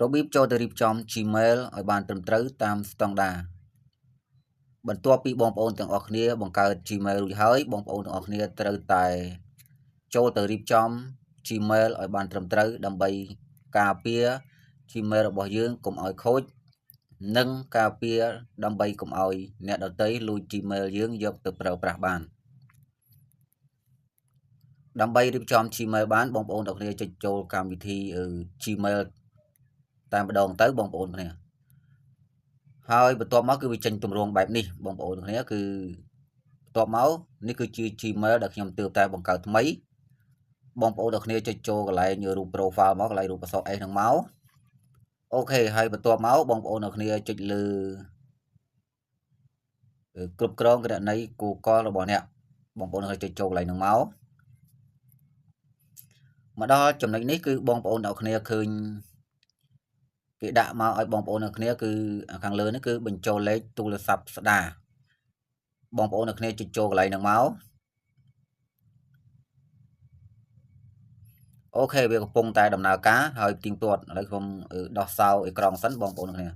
របៀបចូលទៅរៀបចំ Gmail ឲ្យបានត្រឹមត្រូវតាមស្តង់ដារបន្ទាប់ពីបងប្អូនទាំងអស់គ្នាបង្កើត Gmail រួចហើយបងប្អូនទាំងអស់គ្នាត្រូវតែចូលទៅរៀបចំ Gmail ឲ្យបានត្រឹមត្រូវដើម្បីការពារ Gmail របស់យើងកុំឲ្យខូចនិងការពារដើម្បីកុំឲ្យអ្នកដទៃលួច Gmail យើងយកទៅប្រើប្រាស់បានដើម្បីរៀបចំ Gmail បានបងប្អូនទាំងគ្នាចុចចូលកម្មវិធី Gmail តែម្ដងទៅបងប្អូនគ្នាហើយបន្ទាប់មកគឺវាចេញទម្រង់បែបនេះបងប្អូនគ្នាគឺបន្ទាប់មកនេះគឺជា Gmail ដែលខ្ញុំទើបតែបង្កើតថ្មីបងប្អូនទាំងគ្នាចុចចូលកន្លែងរូប profile មកកន្លែងរូបអក្សរ S ហ្នឹងមក OK ហើយបន្ទាប់មកបងប្អូនទាំងគ្នាចុចលើគ្រប់គ្រងគណនី Google របស់អ្នកបងប្អូនទាំងគ្នាចុចចូលកន្លែងហ្នឹងមកមកដល់ចំណុចនេះគឺបងប្អូនទាំងគ្នាឃើញគេដាក់មកឲ្យបងប្អូនទាំងគ្នាគឺខាងលើនេះគឺបញ្ចូលលេខទូរស័ព្ទស្ដាបងប្អូនទាំងគ្នាចុចចូលកន្លែងហ្នឹងមក OK វាកំពុងតែដំណើរការហើយទៀងទាត់ឥឡូវខ្ញុំដោះសោអេក្រង់សិនបងប្អូនទាំងគ្នា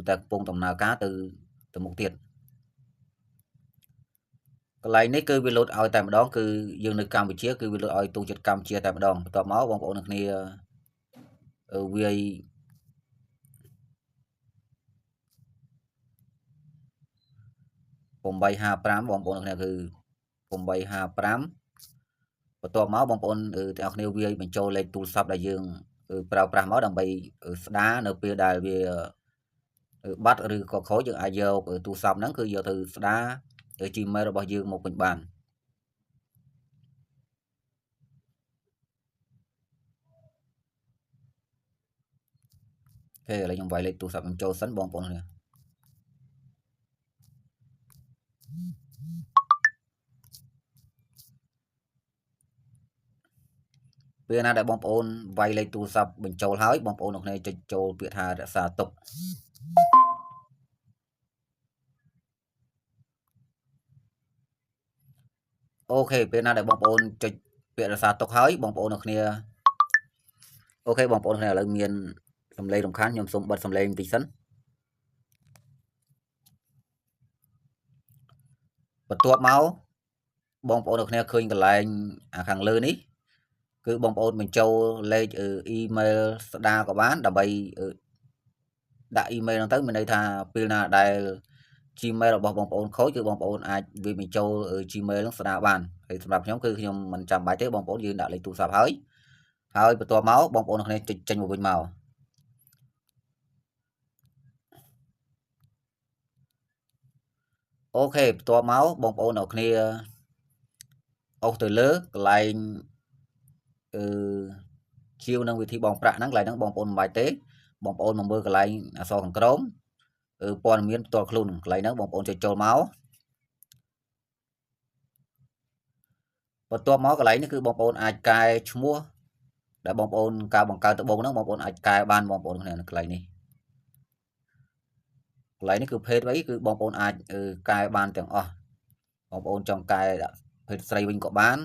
តែកំពុងដំណើរការទៅមុខទៀតកន្លែងនេះគឺវាលោតឲ្យតែម្ដងគឺយើងនៅកម្ពុជាគឺវាលោតឲ្យទង់ជាតិកម្ពុជាតែម្ដងបន្ទាប់មកបងប្អូនទាំងគ្នាវាយ855បងប្អូនទាំងគ្នាគឺ855បន្ទាប់មកបងប្អូនទាំងអស់គ្នាវាយបញ្ចូលលេខទូរស័ព្ទដែលយើងប្រើប្រាស់មកដើម្បីស្ដារនៅពេលដែលវាបាត់ឬក៏ខូចយើងអាចយកទូរស័ព្ទហ្នឹងគឺយកទៅស្ដារ Gmail របស់យើងមកវិញបាន OK ឥឡូវខ្ញុំវាយលេខទូរស័ព្ទខ្ញុំចូលសិនបងប្អូនគ្នាពេលណាដែលបងប្អូនវាយលេខទូរស័ព្ទបញ្ចូលហើយបងប្អូនទាំងគ្នាចុចចូលពាក្យថារក្សាទុក OK ពេលណាដែលបងប្អូនចុចពាក្យរក្សាទុកហើយបងប្អូនទាំងគ្នា OK បងប្អូនគ្នាឥឡូវមានសំឡេងរំខានខ្ញុំសូមបិទសំឡេងបន្តិចសិនបន្ទាប់មកបងប្អូនទាំងគ្នាឃើញកន្លែងអាខាងលើនេះគឺបងប្អូនបញ្ចូលលេខអ៊ីមែលស្ដារក៏បានដើម្បីដាក់អ៊ីមែលហ្នឹងទៅមានន័យថាពេលណាដែល Gmail របស់បងប្អូនខូចគឺបងប្អូនអាចវាបញ្ចូល Gmail ហ្នឹងស្ដារបានហើយសម្រាប់ខ្ញុំគឺខ្ញុំមិនចាំបាច់ទេបងប្អូនយើងដាក់លេខទូរស័ព្ទហើយហើយបន្ទាប់មកបងប្អូនគ្នាចុចចេញមកវិញមក OK បន្ទាប់មកបងប្អូនអ្នកគ្នាអូសទៅលើកន្លែងជាវនឹងវិធីបងប្រាក់ហ្នឹងកន្លែងហ្នឹងបងប្អូនមិនបាច់ទេបងប្អូនមកមើលកន្លែងអក្សរខាងក្រោមព័ត៌មានផ្ទាល់ខ្លួនកន្លែងហ្នឹងបងប្អូនចុចចូលមកបន្ទាប់មកកន្លែងនេះគឺបងប្អូនអាចកែឈ្មោះដែលបងប្អូនការបង្កើតដំបូងហ្នឹងបងប្អូនអាចកែបានបងប្អូនគ្នាកន្លែងនេះកន្លែងនេះគឺភេទអីគឺបងប្អូនអាចកែបានទាំងអស់បងប្អូនចង់កែដាក់ភេទស្រីវិញក៏បាន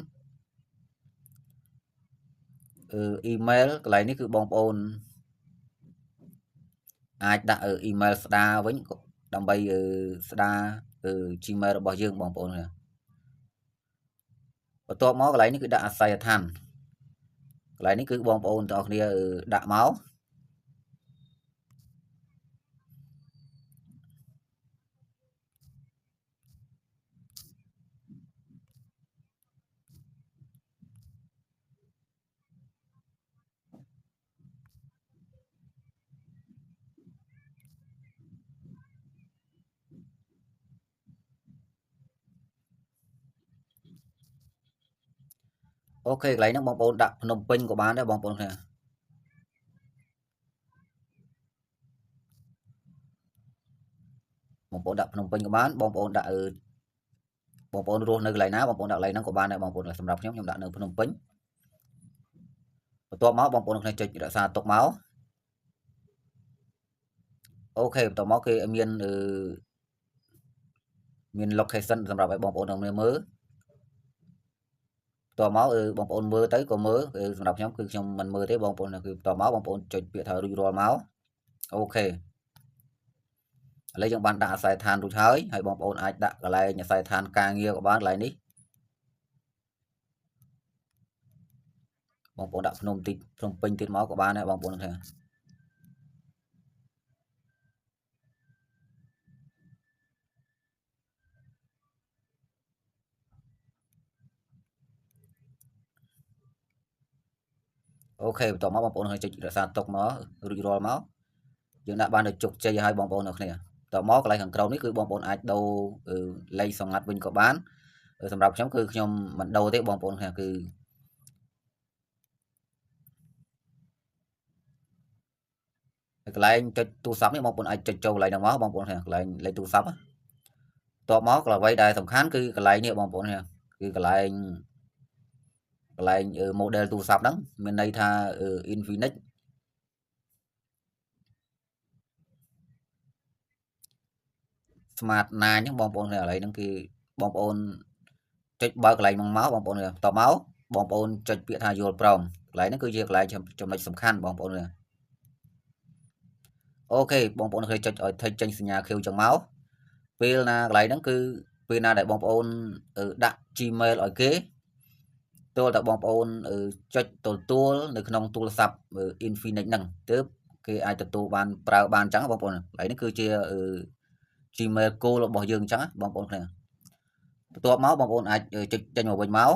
អ៊ីមែលកន្លែងនេះគឺបងប្អូនអាចដាក់អ៊ីមែលស្ដារវិញដើម្បីស្ដារ Gmail របស់យើងបងប្អូនគ្នាបន្ទាប់មកកន្លែងនេះគឺដាក់អាសយដ្ឋានកន្លែងនេះគឺបងប្អូនទាំងអស់គ្នាដាក់មក OK កន្លែងហ្នឹងបងប្អូនដាក់ភ្នំពេញក៏បានដែរបងប្អូនគ្នាបងប្អូនដាក់ភ្នំពេញក៏បានបងប្អូនដាក់បងប្អូនរស់នៅកន្លែងណាបងប្អូនដាក់កន្លែងហ្នឹងក៏បានដែរបងប្អូនសម្រាប់ខ្ញុំខ្ញុំដាក់នៅភ្នំពេញបន្ទាប់មកបងប្អូនគ្នាចុចរក្សាទុកមក OK បន្ទាប់មកគេមានមាន location សម្រាប់ឲ្យបងប្អូនទាំងគ្នាមើល តមកបងប្អូនមើលទៅក៏មើលសម្រាប់ខ្ញុំគឺខ្ញុំមិនមើលទេបងប្អូនគឺតមកបងប្អូនចុចពាក្យថារួចរាល់មក OK ឥឡូវយើងបានដាក់អាស័យដ្ឋានរួចហើយហើយបងប្អូនអាចដាក់កន្លែងអាស័យដ្ឋានការងារក៏បានកន្លែងនេះបងប្អូនដាក់ភ្នំតិចភ្នំពេញទៀតមកក៏បានដែរបងប្អូនថា OK បន្ទាប់មកបងប្អូនចុចរក្សាទុកមករួចរាល់មកយើងដាក់បានដល់ជោគជ័យហើយបងប្អូនទាំងគ្នាបន្ទាប់មកកន្លែងខាងក្រោមនេះគឺបងប្អូនអាចដូរលេខសម្ងាត់វិញក៏បានសម្រាប់ខ្ញុំគឺខ្ញុំមិនដូរទេបងប្អូនគ្នាគឺកន្លែងចុចទូរស័ព្ទនេះបងប្អូនអាចចុចចូលកន្លែងហ្នឹងមកបងប្អូនគ្នាកន្លែងលេខទូរស័ព្ទបន្ទាប់មកកន្លែងអ្វីដែលសំខាន់គឺកន្លែងនេះបងប្អូនគ្នាគឺកន្លែង model ទូរស័ព្ទហ្នឹងមានន័យថា Infinix Smart 9ហ្នឹងបងប្អូនគ្នាឥឡូវហ្នឹងគឺបងប្អូនចុចបើកកន្លែងហ្នឹងមកបងប្អូនគ្នាបន្ទាប់មកបងប្អូនចុចពាក្យថាយល់ព្រមកន្លែងហ្នឹងគឺជាកន្លែងចំណុចសំខាន់បងប្អូនគ្នា OK បងប្អូនគ្នាចុចឲ្យថិចចេញសញ្ញាខៀវចឹងមកពេលណាកន្លែងហ្នឹងគឺពេលណាដែលបងប្អូនដាក់ Gmail ឲ្យគេទល់តែបងប្អូនចុចទទួលនៅក្នុងទូរស័ព្ទ Infinix ហ្នឹងទើបគេអាចទទួលបានប្រើបានអញ្ចឹងបងប្អូនកន្លែងនេះគឺជា Gmail គោលរបស់យើងអញ្ចឹងបងប្អូនគ្នាបន្ទាប់មកបងប្អូនអាចចុចចេញមកវិញមក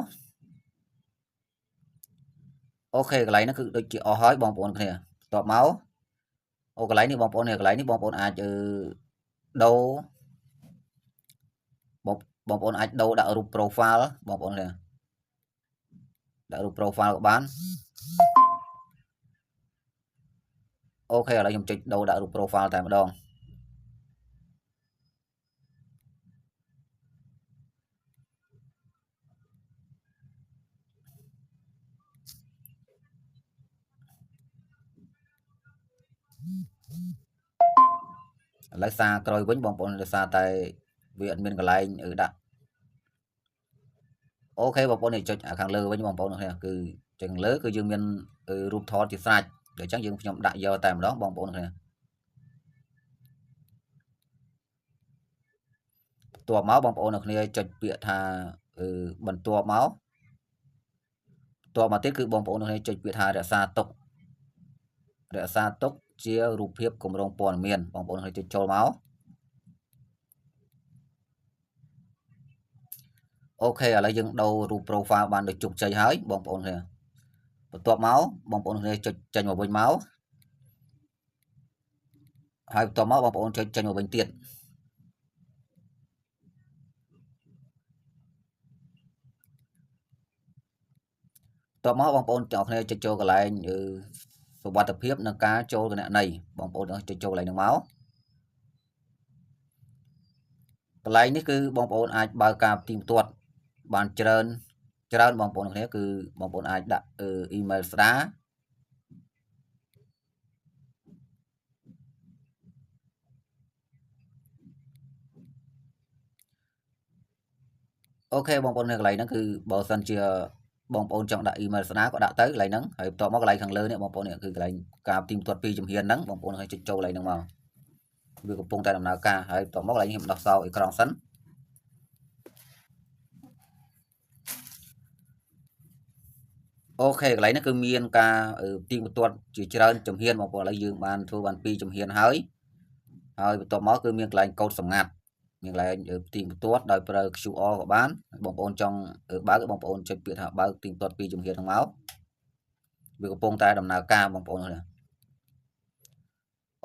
OK កន្លែងហ្នឹងគឺដូចជាអស់ហើយបងប្អូនគ្នាបន្ទាប់មកអូកន្លែងនេះបងប្អូននេះកន្លែងនេះបងប្អូនអាចដូរបងប្អូនអាចដូរដាក់រូប profile បងប្អូនគ្នាដាក់រូប profile ក៏បាន OK ឥឡូវខ្ញុំចុចដូរដាក់រូប profile តែម្ដងឥឡូវសារក្រោយវិញបងប្អូនដោយសារតែវាអត់មានកន្លែងដាក់ OK បងប្អូននេះចុចខាងលើវិញបងប្អូនគ្នាគឺចុចខាងលើគឺយើងមានរូបថតជាស្រេចដូច្នេះយើងខ្ញុំដាក់យកតែម្ដងបងប្អូនគ្នាបន្ទាប់មកបងប្អូនគ្នាចុចពាក្យថាបន្ទាប់មកបន្ទាប់មកទៀតគឺបងប្អូនគ្នាចុចពាក្យថារក្សាទុករក្សាទុកជារូបភាពគម្រោងព័ត៌មានបងប្អូនគ្នាចុចចូលមក OK ឥឡូវយើងដូររូប profile បានដូចជោគជ័យហើយបងប្អូនគ្នាបន្ទាប់មកបងប្អូនគ្នាចុចចេញមកវិញមកហើយបន្ទាប់មកបងប្អូនចុចចេញមកវិញទៀតបន្ទាប់មកបងប្អូនទាំងអស់គ្នាចុចចូលកន្លែងសុវត្ថិភាពនិងការចូលគណនីបងប្អូនទាំងចុចចូលកន្លែងហ្នឹងមកកន្លែងនេះគឺបងប្អូនអាចបើកការផ្ទៀងផ្ទាត់បានច្រើនច្រើនបងប្អូនគ្នាគឺបងប្អូនអាចដាក់អ៊ីមែលស្ដា OK បងប្អូននៅកន្លែងហ្នឹងគឺបើសិនជាបងប្អូនចង់ដាក់អ៊ីមែលស្ដាក៏ដាក់ទៅកន្លែងហ្នឹងហើយបន្ទាប់មកកន្លែងខាងលើនេះបងប្អូននេះគឺកន្លែងការផ្ទៀងផ្ទាត់ពីជំហានហ្នឹងបងប្អូនឲ្យចុចចូលកន្លែងហ្នឹងមកវាកំពុងតែដំណើរការហើយបន្ទាប់មកកន្លែងនេះខ្ញុំដោះសោអេក្រង់សិន OK កន្លែងនេះគឺមានការផ្ទៀងផ្ទាត់ជាច្រើនជំហានបងប្អូនឥឡូវយើងបានធ្វើបាន2ជំហានហើយហើយបន្ទាប់មកគឺមានកន្លែងកូដសម្ងាត់មានកន្លែងផ្ទៀងផ្ទាត់ដោយប្រើ QR ក៏បានបងប្អូនចង់បើកបងប្អូនចុចពាក្យថាបើកផ្ទៀងផ្ទាត់ពីជំហានហ្នឹងមកវាកំពុងតែដំណើរការបងប្អូនណា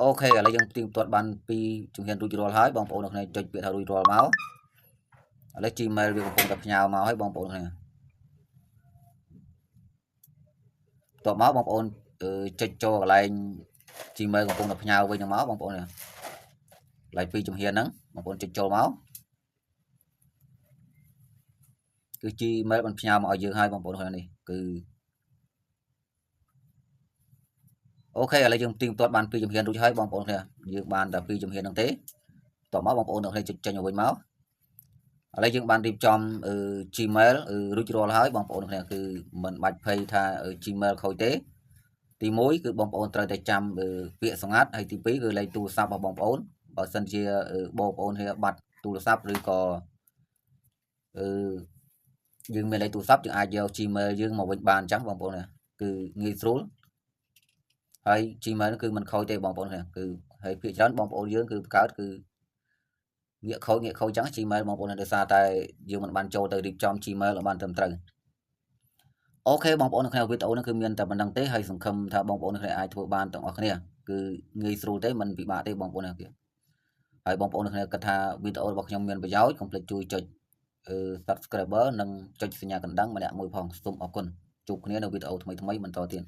OK ឥឡូវយើងផ្ទៀងផ្ទាត់បានពីជំហានរួចរាល់ហើយបងប្អូននៅគ្នាចុចពាក្យថារួចរាល់មកឥឡូវ Gmail វាកំពុងតែផ្ញើមកហើយបងប្អូនគ្នាបន្ទាប់មកបងប្អូនចុចចូលកន្លែង Gmail កំពុងតែផ្ញើវិញហ្នឹងមកបងប្អូននេះកន្លែងពីជំហានហ្នឹងបងប្អូនចុចចូលមកគឺ Gmail បានផ្ញើមកឲ្យយើងហើយបងប្អូននេះគឺ OK ឥឡូវយើងផ្ទៀងផ្ទាត់បានពីជំហានរួចហើយបងប្អូនគ្នាយើងបានតែពីជំហានហ្នឹងទេបន្ទាប់មកបងប្អូនទាំងគ្នាចុចចេញមកវិញមក ឥឡូវយើងបានរៀបចំ Gmail រួចរាល់ហើយបងប្អូនគ្នា គឺមិនបាច់ភ័យថា Gmail ខូចទេ។ ទី1 គឺបងប្អូនត្រូវតែចាំពាក្យសម្ងាត់ ហើយទី2 គឺលេខទូរស័ព្ទរបស់បងប្អូន។ បើសិនជាបងប្អូនគ្នាបាត់ទូរស័ព្ទ ឬក៏អឺយើងមានលេខទូរស័ព្ទ យើងអាចយក Gmail យើងមកវិញបាន។ អញ្ចឹងបងប្អូនគឺងាយស្រួលហើយ Gmail គឺមិនខូចទេបងប្អូនគ្នា។ គឺហើយភាគច្រើនបងប្អូនយើងគឺបង្កើតគឺងាកខូចងាកខូចចឹង Gmail បងប្អូន ដោយសារតែយើងមិនបានចូលទៅរៀបចំ Gmail ឲ្យបានត្រឹមត្រូវ។ OK បងប្អូននៅក្នុងវីដេអូនេះគឺមានតែប៉ុណ្្នឹងទេ ហើយសង្ឃឹមថាបងប្អូនគ្នាអាចធ្វើបានទាំងអស់គ្នា គឺងាយស្រួលទេ មិនពិបាកទេបងប្អូនគ្នា។ ហើយបងប្អូនគ្នាគិតថាវីដេអូរបស់ខ្ញុំមានប្រយោជន៍ កុំភ្លេចជួយចុច Subscriber និងចុចសញ្ញាកណ្ដឹងម្នាក់មួយផង។ សូមអរគុណ ជួបគ្នានៅវីដេអូថ្មីៗបន្តទៀត។